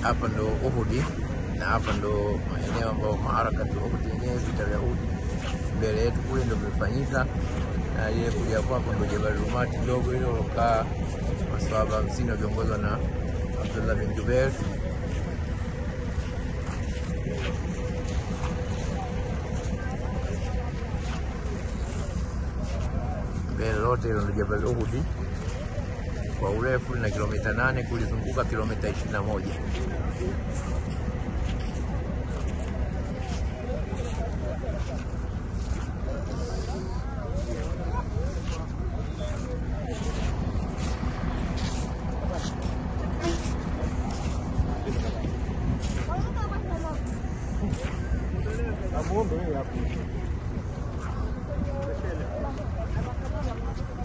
Hapa ndo Uhud na hapa ndo maeneo ambayo maarakatu Uhud yenyewe, vita vya Uhud mbele yetu kule ndo vimefanyika, na ile kuja hapo ndo Jabal Rumati ndogo ile ulokaa maswahaba 50 wakiongozwa na Abdullah bin Jubair. Mbele lote hilo ndo Jabal Uhud kwa urefu na kilomita 8 kulizunguka kilomita 21.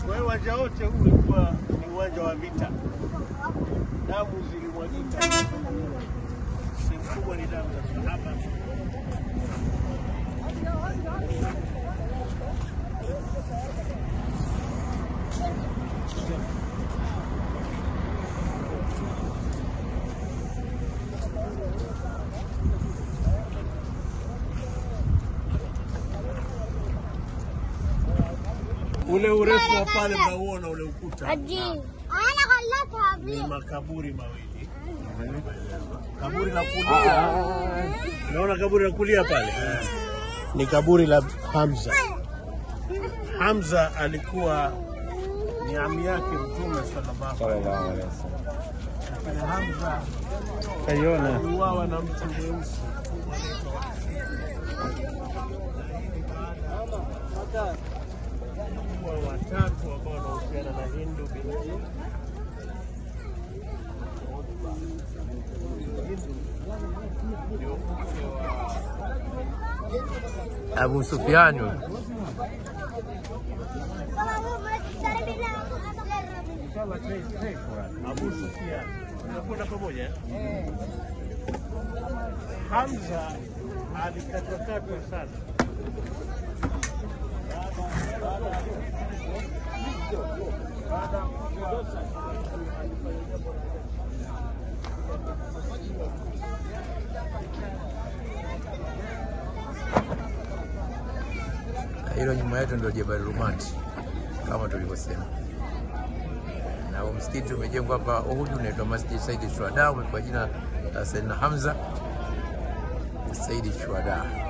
Kwa hiyo uwanja wote huu ulikuwa ni uwanja wa vita. Damu zilimwagika. Sehemu kubwa ni damu za sahaba. Ule urefu wa pale mnauona ule ukuta ni makaburi mawili. Kaburi la kulia, naona kaburi la kulia pale ni kaburi la Hamza. Hamza alikuwa ni ami yake Mtume sallallahu alaihi wasallam. Lakini Hamza Kaiona aliuawa na mtu mweusi wa watatu ambao wanahusiana na Hindu binti Utba. Hindu ndio mke wa Abu Sufyan yule. Abu Sufyan. Tunakwenda pamoja. Hamza alikatwakatwa sana. Hilo nyuma yetu ndio Jabal Rumati kama tulivyosema. Na huo msikiti umejengwa hapa Uhud unaitwa Masjid Said Shuhada, umepewa jina la Sayyidina Hamza Said Shuhada.